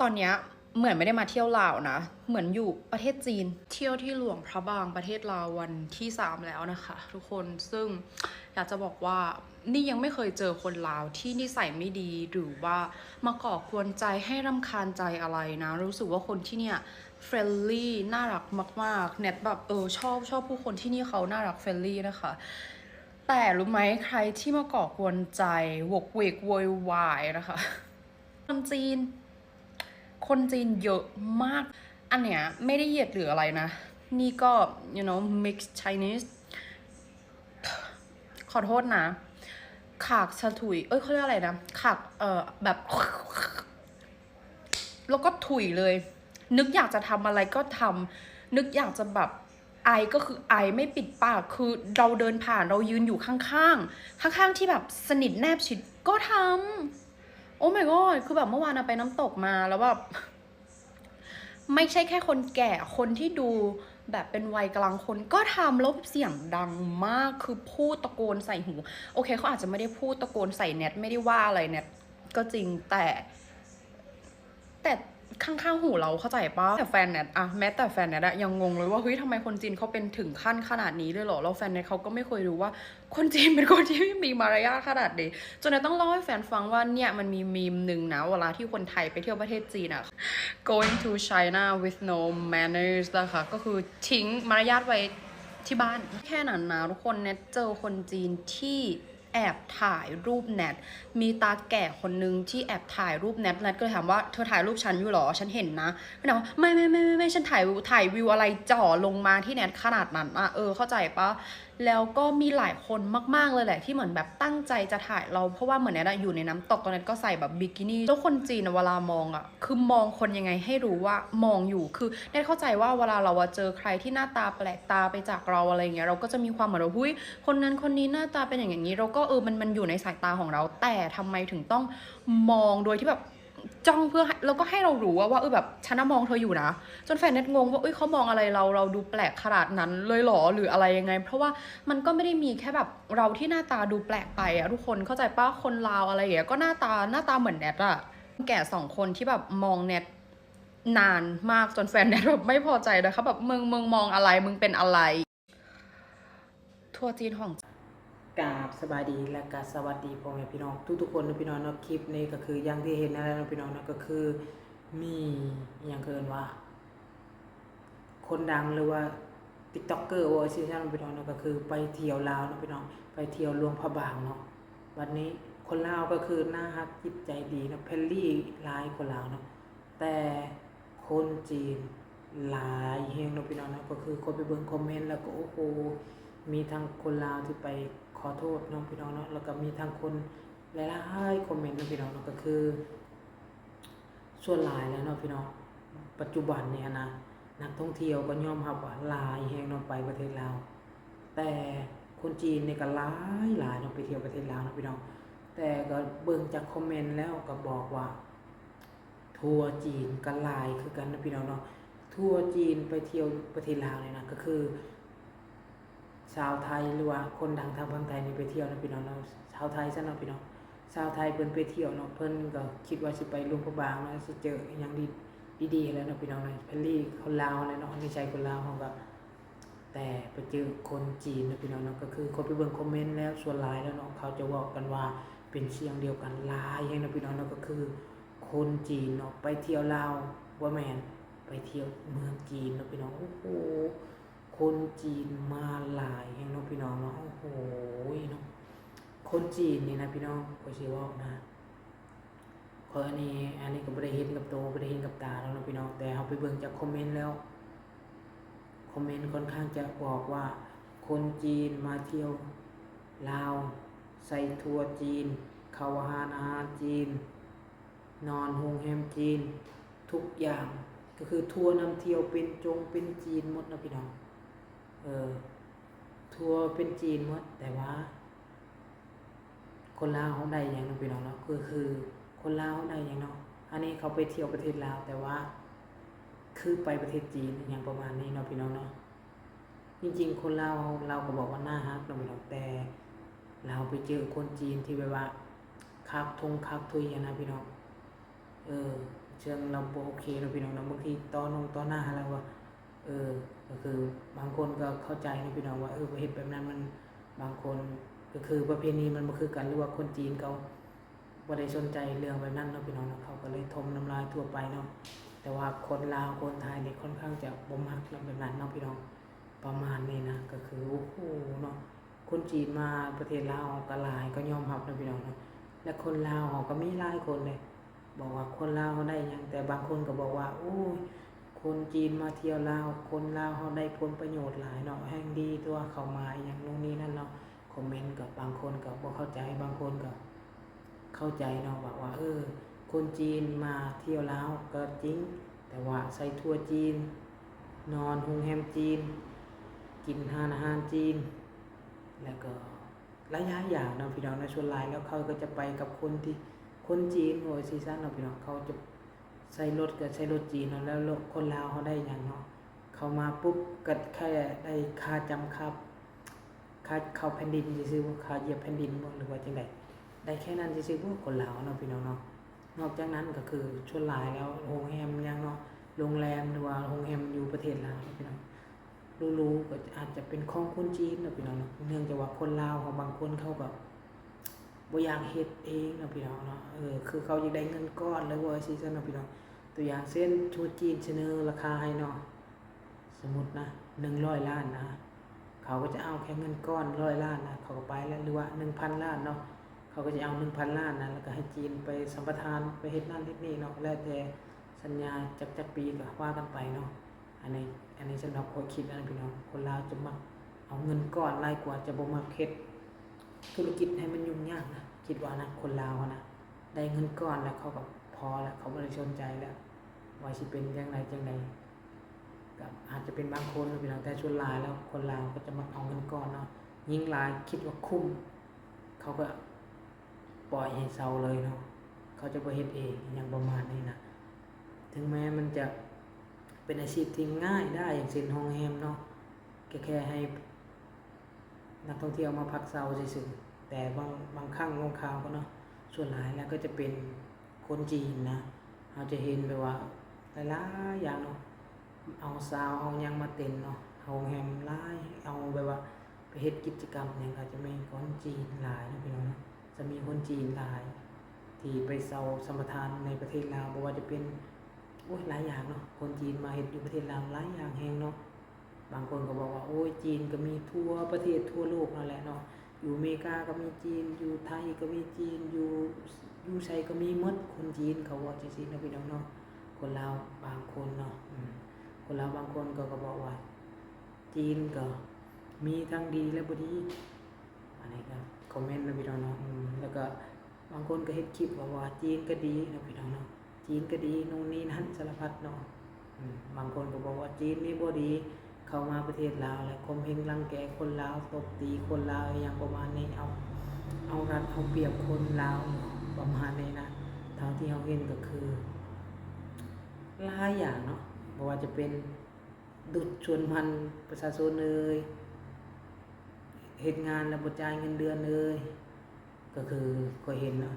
ຕອນເນີ້ຍ เหมือนไม่ได้มาเที่ยวลาวนะ เหมือนอยู่ประเทศจีน เที่ยวที่หลวงพระบาง ประเทศลาว วันที่สามแล้วนะคะทุกคน ซึ่งอยากจะบอกว่านี่ยังไม่เคยเจอคนลาวที่นิสัยไม่ดี หรือว่ามาก่อกวนใจให้รำคาญใจอะไรนะ รู้สึกว่าคนที่เนี่ย friendly น่ารักมากๆ แนทแบบ เออ ชอบ ชอบผู้คนที่นี่ เขาน่ารัก friendly นะคะ แต่รู้ไหมใครที่มาก่อกวนใจ โหวกเวกโวยวายนะคะ คนจีน คนจีนเยอะมาก อันเนี้ยไม่ได้เหยียดหรืออะไรนะ นี่ก็ you know mix Chinese ขอโทษนะ ขากสะถุย เอ้ย เขาเรียกอะไรนะ ขาก เอ่อ แบบ แล้วก็ถุยเลย นึกอยากจะทำอะไรก็ทำ นึกอยากจะแบบไอก็คือไอ ไม่ปิดปาก คือเราเดินผ่าน เรายืนอยู่ข้างๆ ข้างๆ ที่แบบสนิทแนบชิดก็ทำ Oh my god คือแบบเมื่อวานอะไปน้ำตกมา แล้วแบบ ไม่ใช่แค่คนแก่ คนที่ดูแบบเป็นวัยกลางคนก็ทำ แล้วเสียงดังมาก คือพูดตะโกนใส่หู โอเค เขาอาจจะไม่ได้พูดตะโกนใส่แนท ไม่ได้ว่าอะไรแนทก็จริง แต่ แต่ข้างๆ หูเรา เข้าใจปะ แต่แฟนแนทอะ แม้แต่แฟนแนทอะยังงงเลยว่า เฮ้ย ทำไมคนจีนเขาเป็นถึงขั้นขนาดนี้เลยเหรอ แล้วแฟนแนทเขาก็ไม่เคยรู้ว่า คนจีนเป็นคนที่ไม่มีมารยาทขนาดนี้ จนแนทต้องเล่าให้แฟนฟังว่า เนี่ย มันมีมีมหนึ่งนะ เวลาที่คนไทยไปเที่ยวประเทศจีนอะ going to China with no manners นะคะ ก็คือทิ้งมารยาทไว้ที่บ้าน แค่นั้นนะทุกคน แนทเจอคนจีนที่แอบถ่ายรูปแนท มีตาแก่คนหนึ่งที่แอบถ่ายรูปแนท แนทก็เลยถามว่า เธอถ่ายรูปฉันอยู่เหรอ ฉันเห็นนะ มันบอกว่า ไม่ ไม่ ไม่ ไม่ ไม่ ฉันถ่าย ถ่ายวิวอะไร จ่อลงมาที่แนทขนาดนั้นอะ เออ เข้าใจปะ แล้วก็มีหลายคนมากๆ เลยแหละ ที่เหมือนแบบตั้งใจจะถ่ายเรา เพราะว่าเหมือนแนทอะอยู่ในน้ำตก ตอนนั้นก็ใส่แบบบิกินี่ แล้วคนจีนอะเวลามองอะ คือมองคนยังไงให้รู้ว่ามองอยู่ คือแนทเข้าใจว่าเวลาเราอะเจอใครที่หน้าตาแปลกตาไปจากเราอะไรอย่างเงี้ย เราก็จะมีความเหมือนว่า "อุ๊ย คนนั้นคนนี้หน้าตาเป็นอย่างอย่างงี้" เราก็ เออ มัน มันอยู่ในสายตาของเรา แต่ทำไมถึงต้องมองโดยที่แบบ จ้องเพื่อให้ แล้วก็ให้เรารู้ว่า ว่า เออ แบบ "ฉันน่ะมองเธออยู่นะ" จนแฟนแนทงงว่า "เอ้ย เขามองอะไรเรา เราดูแปลกขนาดนั้นเลยเหรอ หรืออะไรยังไง" เพราะว่ามันก็ไม่ได้มีแค่แบบเราที่หน้าตาดูแปลกไปอะทุกคน เข้าใจปะ คนลาวอะไรอย่างเงี้ย ก็หน้าตา หน้าตาเหมือนแนทอะ แก่สองคนที่แบบมองแนทนานมาก จนแฟนแนทแบบไม่พอใจนะคะ แบบ "มึง มึงมองอะไร มึงเป็นอะไร" ทัวร์จีนของ กราบสบายดี และก็สวัสดีพ่อแม่พี่น้องทุกๆ คนเนาะพี่น้องเนาะ คลิปนี้ก็คืออย่างที่เห็นนั่นแหละเนาะพี่น้องเนาะ ก็คือมี อิหยังเอิ้นว่า คนดังหรือว่าติ๊กต็อกเกอร์ว่าซั่นเนาะพี่น้องเนาะ ก็คือไปเที่ยวลาวเนาะพี่น้อง ไปเที่ยวหลวงพระบางเนาะ บัดนี้คนลาวก็คือน่าฮักจิตใจดีเนาะ friendly หลายคนลาวเนาะ แต่คนจีนหลายแฮงเนาะพี่น้องเนาะ ก็คือคนไปเบิ่งคอมเมนต์แล้วก็ โอ้โห มีทั้งคนลาวที่ไปขอโทษเนาะพี่น้องเนาะ แล้วก็มีทั้งคนหลายๆ คอมเมนต์เนาะพี่น้องเนาะ ก็คือส่วนหลายแล้วเนาะพี่น้อง ปัจจุบันนี้หั้นนะ นักท่องเที่ยวก็ยอมรับว่าหลายแฮงเนาะ ไปประเทศลาว แต่คนจีนนี่ก็หลายๆ เนาะ ไปเที่ยวประเทศลาวเนาะพี่น้อง แต่ก็เบิ่งจากคอมเมนต์แล้วก็บอกว่า ทัวร์จีนก็หลายคือกันเนาะพี่น้องเนาะ ทัวร์จีนไปเที่ยวประเทศลาวนี่นะ ก็คือ ชาวไทยหรือว่าคนดังทางฝั่งไทยนี่ไปเที่ยวเนาะพี่น้องเนาะ ชาวไทยซะเนาะพี่น้อง ชาวไทยเพิ่นไปเที่ยวเนาะ เพิ่นก็คิดว่าสิไปหลวงพระบางเนาะ สิเจออิหยังดี ดีๆ แหละเนาะพี่น้องเนาะ friendly คนลาวแหละเนาะ นิสัยคนลาวเฮาก็ แต่ไปเจอคนจีนเนาะพี่น้องเนาะ ก็คือคนไปเบิ่งคอมเมนต์แล้วส่วนหลายแล้วเนาะ เขาจะเว้ากันว่าเป็นเสียงเดียวกันหลายแฮงเนาะพี่น้องเนาะ ก็คือคนจีนเนาะ ไปเที่ยวลาว บ่แม่น ไปเที่ยวเมืองจีนเนาะพี่น้อง โอ้โห คนจีนมาหลายแฮงเนาะพี่น้องเนาะ โอ้โห เนาะ คนจีนนี่นะพี่น้อง ข้อยสิเว้านะ ข้อยอันนี้ อันนี้ก็บ่ได้เห็นกับโต บ่ได้เห็นกับตาแล้วเนาะพี่น้อง แต่เฮาไปเบิ่งจากคอมเมนต์แล้ว คอมเมนต์ค่อนข้างจะบอกว่า คนจีนมาเที่ยวลาว ใส่ทัวร์จีน เข้าร้านอาหารจีน นอนโรงแรมจีน ทุกอย่าง ก็คือทัวร์นำเที่ยวเป็นจงเป็นจีนหมดเนาะพี่น้อง เออ ทัวร์เป็นจีนหมด แต่ว่า คนลาวเฮาได้หยังเนาะพี่น้องเนาะ ก็คือคนลาวเฮาได้หยังเนาะ อันนี้เขาไปเที่ยวประเทศลาว แต่ว่าคือไปประเทศจีน อิหยังประมาณนี้เนาะพี่น้องเนาะ จริงๆ คนลาวเฮา ลาวก็บอกว่าน่าฮักเนาะพี่น้อง แต่ลาวไปเจอคนจีนที่แบบว่าคักทงคักทุยหั้นนะพี่น้อง เออ ເຊິ່ງລາວບໍ່ໂອເຄເນາະພີ່ນ້ອງເນາະ. ບາງທີຕໍ່ໜ້າຕໍ່ໜ້າລາວວ່າ ເອີ ກໍຄືບາງຄົນກໍເຂົ້າໃຈເນາະພີ່ນ້ອງວ່າ ເອີ ເຮັດແບບນັ້ນມັນ ບາງຄົນ ກໍຄືປະເພນີມັນບໍ່ຄືກັນ ຫຼືວ່າຄົນຈີນເຂົາບໍ່ໄດ້ສົນໃຈເລື່ອງແບບນັ້ນເນາະພີ່ນ້ອງເນາະ. ເຂົາກໍເລີຍຖົມນ້ຳລາຍທົ່ວໄປເນາະ. ແຕ່ວ່າຄົນລາວຄົນໄທນີ້ຄ່ອນຂ້າງຈະບໍ່ມັກເລື່ອງແບບນັ້ນເນາະພີ່ນ້ອງ ປະມານນີ້ນະ. ກໍຄື ໂອ້ໂຫ ເນາະ ຄົນຈີນມາປະເທດລາວກໍຫຼາຍ ກໍຍອມຮັບເນາະພີ່ນ້ອງເນາະ. ແລະຄົນລາວເຮົາກໍມີຫຼາຍຄົນເດ້ ບອກວ່າຄົນລາວເຮົາໄດ້ຫຍັງ ແຕ່ບາງຄົນກໍບອກວ່າ ໂອ້ຍ ຄົນຈີນມາທ່ຽວລາວ ຄົນລາວເຮົາໄດ້ຜົນປະໂຫຍດຫຼາຍເນາະ ແຮ່ງດີຕົວະ ເຂົ້າມາອີ່ຫຍັງໂນ່ນນີ້ນັ້ນເນາະ. ຄອມເມັນກໍບາງຄົນກໍບໍ່ເຂົ້າໃຈ ບາງຄົນກໍເຂົ້າໃຈເນາະ ບອກວ່າ ເອີ ຄົນຈີນມາທ່ຽວລາວກໍຈິງ ແຕ່ວ່າໃສ່ທົ່ວຈີນ ນອນໂຮງແຮມຈີນ ກິນຮ້ານອາຫານຈີນ ແລ້ວກໍ ຫຼາຍໆຢ່າງເນາະພີ່ນ້ອງເນາະ. ສ່ວນຫຼາຍແລ້ວເຂົາກໍຈະໄປກັບຄົນທີ່ ຄົນຈີນ ເວົ້າຊີ້ຊັ້ນເນາະພີ່ນ້ອງ. ເຂົາຈະໃຊ້ລົດກໍໃຊ້ລົດຈີນເນາະ. ແລ້ວຄົນລາວເຮົາໄດ້ຫຍັງເນາະ ເຂົ້າມາປຸບກໍແຄ່ໄດ້ຄ່າຈຳ ຄ່າ ຄ່າເຂົ້າແຜ່ນດິນຊື່ໆ ຄ່າຢຽບແຜ່ນດິນບໍ ຫຼືວ່າຈັ່ງໃດ ໄດ້ແຄ່ນັ້ນຊື່ໆບໍ ຄົນລາວເນາະພີ່ນ້ອງເນາະ. ນອກຈາກນັ້ນກໍຄືສ່ວນຫຼາຍແລ້ວໂຮງແຮມຫຍັງເນາະ ໂຮງແຮມ ຫຼືວ່າໂຮງແຮມຢູ່ປະເທດລາວເນາະພີ່ນ້ອງ ຫຼູໆ ກໍອາດຈະເປັນຂອງຄົນຈີນເນາະພີ່ນ້ອງເນາະ. ເນື່ອງຈາກວ່າຄົນລາວເຮົາບາງຄົນເຂົາກໍບໍ່ຢາກເຮັດເອງເນາະພີ່ນ້ອງເນາະ ເອີ ຄືເຂົາຢາກໄດ້ເງິນກ້ອນ ຫຼືວ່າຊີ້ຊັ້ນເນາະພີ່ນ້ອງ. ຕົວຢ່າງເຊັ່ນ ທຸລະກິດສະເໜີລາຄາໃຫ້ເນາະ ສົມມຸດນະ ໜຶ່ງຮ້ອຍລ້ານນະ ເຂົາກໍຈະເອົາແຄ່ເງິນກ້ອນຮ້ອຍລ້ານນະ ເຂົາກໍໄປແລ້ວ ຫຼືວ່າໜຶ່ງພັນລ້ານເນາະ ເຂົາກໍຈະເອົາໜຶ່ງພັນລ້ານນະ ແລ້ວກໍໃຫ້ຈີນໄປສຳປະທານ ໄປເຮັດນັ້ນເຮັດນີ້ເນາະ ແລ້ວແຕ່ສັນຍາຈັກ ຈັກປີກໍວ່າກັນໄປເນາະ. ອັນນີ້ ອັນນີ້ສຳລັບຂໍ້ຄິດນະພີ່ນ້ອງ ຄົນລາວຈະມັກເອົາເງິນກ້ອນຫຼາຍກວ່າ ຈະບໍ່ມັກເຮັດທຸລະກິດໃຫ້ມັນຫຍຸ້ງຍາກນະ ຄິດວ່ານະ ຄົນລາວຫັ້ນນະ ໄດ້ເງິນກ້ອນແລ້ວເຂົາກໍພໍແລ້ວ ເຂົາບໍ່ໄດ້ສົນໃຈແລ້ວ ວ່າຊິເປັນຈັ່ງໃດຈັ່ງໃດ. ກໍອາດຈະເປັນບາງຄົນເນາະພີ່ນ້ອງ ແຕ່ສ່ວນຫຼາຍແລ້ວຄົນລາວກໍຈະມັກເອົາເງິນກ້ອນເນາະ ຍິ່ງຫຼາຍຄິດວ່າຄຸ້ມ ເຂົາກໍປ່ອຍໃຫ້ເຊົ່າເລີຍເນາະ ເຂົາຈະບໍ່ເຮັດເອງ ອີ່ຫຍັງປະມານນີ້ນະ. ເຖິງແມ້ມັນຈະເປັນອາຊີບທີ່ງ່າຍດາຍ ຢ່າງເຊັ່ນໂຮງແຮມເນາະ ກໍແຄ່ໃຫ້ ນັກທ່ອງທ່ຽວມາພັກເຊົາຊື່ໆ ແຕ່ບາງ ບາງຄັ້ງບາງຄາວກໍເນາະ ສ່ວນຫຼາຍແລ້ວກໍຈະເປັນຄົນຈີນນະ ເຮົາຈະເຫັນແບບວ່າຫຼາຍໆຢ່າງເນາະ ເອົາຊາວເອົາຫຍັງມາເຕັມເນາະ ໂຮງແຮມຫຼາຍ ເອົາແບບວ່າໄປເຮັດກິດຈະກຳຫຍັງ ກໍຈະມີຄົນຈີນຫຼາຍເນາະພີ່ນ້ອງເນາະ ຈະມີຄົນຈີນຫຼາຍທີ່ໄປເຊົ່າສຳປະທານໃນປະເທດລາວ ບໍ່ວ່າຈະເປັນ ໂອ້ຍ ຫຼາຍຢ່າງເນາະ ຄົນຈີນມາເຮັດຢູ່ປະເທດລາວຫຼາຍຢ່າງແຮງເນາະ. ບາງຄົນກໍບອກວ່າ ໂອ້ຍ ຈີນກໍມີທົ່ວປະເທດທົ່ວໂລກນັ້ນແຫຼະເນາະ ຢູ່ອາເມລິກາກໍມີຈີນ ຢູ່ໄທກໍມີຈີນ ຢູ່ ຢູ່ໃສກໍມີໝົດຄົນຈີນ ເຂົາເວົ້າຈັ່ງຊີ້ເນາະພີ່ນ້ອງເນາະ. ຄົນລາວບາງຄົນເນາະ ອືມ ຄົນລາວບາງຄົນກໍ ກໍບອກວ່າ ຈີນກໍມີທັງດີແລະບໍ່ດີ ອັນນີ້ກໍຄອມເມັນເນາະພີ່ນ້ອງເນາະ ອືມ ແລ້ວກໍ ບາງຄົນກໍເຮັດຄລິບບອກວ່າ ຈີນກໍດີເນາະພີ່ນ້ອງເນາະ ຈີນກໍດີ ໂນ່ນນີ້ນັ້ນສາລະພັດເນາະ. ອືມ ບາງຄົນກໍບອກວ່າ ຈີນນີ້ບໍ່ດີ ເຂົ້າມາປະເທດລາວແລ້ວຂົ່ມເຫັງລັງແກຄົນລາວ ຕົບຕີຄົນລາວ ອີ່ຫຍັງປະມານນີ້ ເອົາ ເອົາລັດເອົາປຽບຄົນລາວ ປະມານນີ້ນະ. ເທົ່າທີ່ເຮົາເຫັນກໍຄືຫຼາຍຢ່າງເນາະ ບໍ່ວ່າຈະເປັນດຸດຊວນໝັ່ນປະຊາຊົນເອີຍ ເຮັດງານແລ້ວບໍ່ຈ່າຍເງິນເດືອນເອີຍ ກໍຄືຂ້ອຍເຫັນເນາະ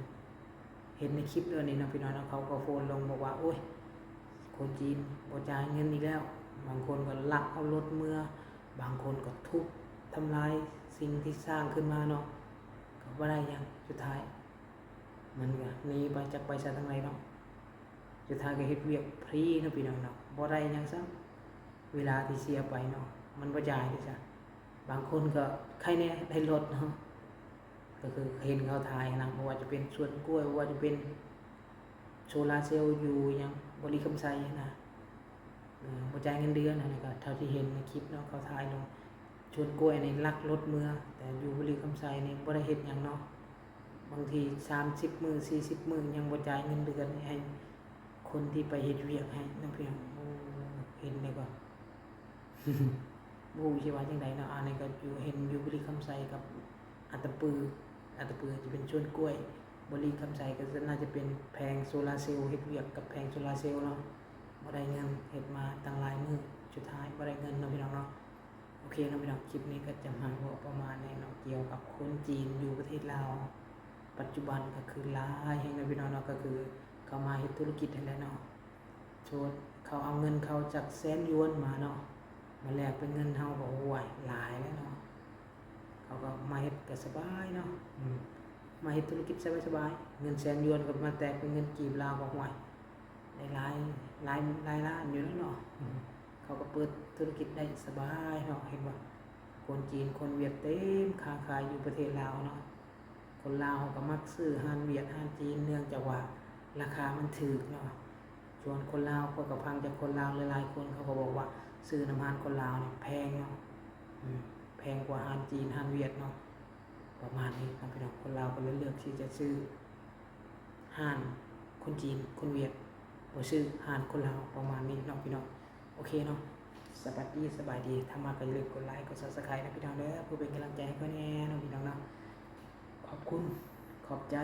ເຫັນໃນຄລິບເລື່ອງນີ້ເນາະພີ່ນ້ອງເນາະ ເຂົາກໍໂພສລົງບອກວ່າ ໂອ້ຍ ຄົນຈີນບໍ່ຈ່າຍເງິນອີກແລ້ວ. ບາງຄົນກໍລັກເອົາລົດເມືອ ບາງຄົນກໍທຸບທຳລາຍສິ່ງທີ່ສ້າງຂຶ້ນມາເນາະ ກໍບໍ່ໄດ້ຫຍັງ ສຸດທ້າຍມັນກໍໜີໄປ ຈັກໄປຊະທາງໃດເນາະ. ສຸດທ້າຍກໍເຮັດວຽກຟຣີເນາະພີ່ນ້ອງເນາະ ບໍ່ໄດ້ຫຍັງຊ້ຳ ເວລາທີ່ເສຍໄປເນາະ ມັນບໍ່ຈ່າຍເດ້ຊະ. ບາງຄົນກໍໄຄແດ່ໄດ້ລົດເນາະ ກໍຄືເຫັນເຂົາຖ່າຍຫັ້ນນະ ບໍ່ວ່າຈະເປັນສວນກ້ວຍ ບໍ່ວ່າຈະເປັນໂຊລາເຊວຢູ່ຫຍັງບໍລິຄຳໄຊຫັ້ນນະ ເອີ ບໍ່ຈ່າຍເງິນເດືອນຫັ້ນນະ. ກໍເທົ່າທີ່ເຫັນໃນຄລິບເນາະ ເຂົາຖ່າຍລົງ ສວນກ້ວຍນີ້ລັກລົດເມືອ ແຕ່ຢູ່ບໍລິຄຳໄຊນີ້ບໍ່ໄດ້ເຮັດຫຍັງເນາະ. ບາງທີສາມສິບມື້ ສີ່ສິບມື້ ຍັງບໍ່ຈ່າຍເງິນເດືອນໃຫ້ຄົນທີ່ໄປເຮັດວຽກໃຫ້ນຳ ພີ່ນ້ອງ. ໂອ້ ເຫັນແລ້ວກໍ ບໍ່ຮູ້ຊິວ່າຈັ່ງໃດເນາະ. ອັນນີ້ກໍຢູ່ ເຫັນຢູ່ບໍລິຄຳໄຊກັບອັດຕະປື ອັດຕະປືຈະເປັນສວນກ້ວຍ ບໍລິຄຳໄຊກໍໜ້າຈະເປັນແຜງໂຊລາເຊວ ເຮັດວຽກກັບແຜງໂຊລາເຊວເນາະ. ບໍ່ໄດ້ເງິນ ເຮັດມາຕັ້ງຫຼາຍມື້ ສຸດທ້າຍບໍ່ໄດ້ເງິນເນາະ ພີ່ນ້ອງເນາະ. ໂອເຄເນາະພີ່ນ້ອງ ຄລິບນີ້ກໍຈະມາເວົ້າປະມານນີ້ເນາະ ກ່ຽວກັບຄົນຈີນຢູ່ປະເທດລາວ ປັດຈຸບັນກໍຄືຫຼາຍແຮງເນາະພີ່ນ້ອງເນາະ ກໍຄືເຂົາມາເຮັດທຸລະກິດຫັ້ນແຫຼະເນາະ. ໂທດ ເຂົາເອົາເງິນເຂົາຈັກແສນຢວນມາເນາະ ມາແລກເປັນເງິນເຮົາກໍ ໂອ້ຍ ຫຼາຍແລ້ວເນາະ. ເຂົາກໍມາເຮັດກໍສະບາຍເນາະ ອືມ ມາເຮັດທຸລະກິດສະບາຍໆ ເງິນແສນຢວນກໍມາແລກເປັນເງິນກີບລາວກໍ ໂອ້ຍ ໄດ້ຫຼາຍ ຫຼາຍ ຫຼາຍລ້ານຢູ່ແລ້ວເນາະ. ອືມ ເຂົາກໍເປີດທຸລະກິດໄດ້ສະບາຍເນາະ ເຫັນບໍ່? ຄົນຈີນຄົນຫວຽດເຕັມຄ້າຂາຍຢູ່ປະເທດລາວເນາະ. ຄົນລາວເຮົາກໍມັກຊື້ຮ້ານຫວຽດຮ້ານຈີນ ເນື່ອງຈາກວ່າລາຄາມັນຖືກເນາະ. ສ່ວນຄົນລາວ ຂ້ອຍກໍຟັງຈາກຄົນລາວຫຼາຍໆຄົນ ເຂົາກໍບອກວ່າຊື້ນຳຮ້ານຄົນລາວນີ້ແພງເນາະ ອືມ ແພງກວ່າຮ້ານຈີນຮ້ານຫວຽດເນາະ ປະມານນີ້ເນາະພີ່ນ້ອງ. ຄົນລາວກໍເລີຍເລືອກທີ່ຈະຊື້ຮ້ານຄົນຈີນຄົນຫວຽດ ບໍ່ຊື້ຮ້ານຄົນລາວ ປະມານນີ້ເນາະພີ່ນ້ອງ. ໂອເຄເນາະ ສະບາຍດີ ສະບາຍດີ. ຖ້າມັກກໍຢ່າລືມກົດໄລ ກົດ Subscribe ນະພີ່ນ້ອງເດີ ເພື່ອເປັນກຳລັງໃຈໃຫ້ຂ້ອຍແດ່ເນາະພີ່ນ້ອງເນາະ. ຂອບຄຸນ ຂອບໃຈ.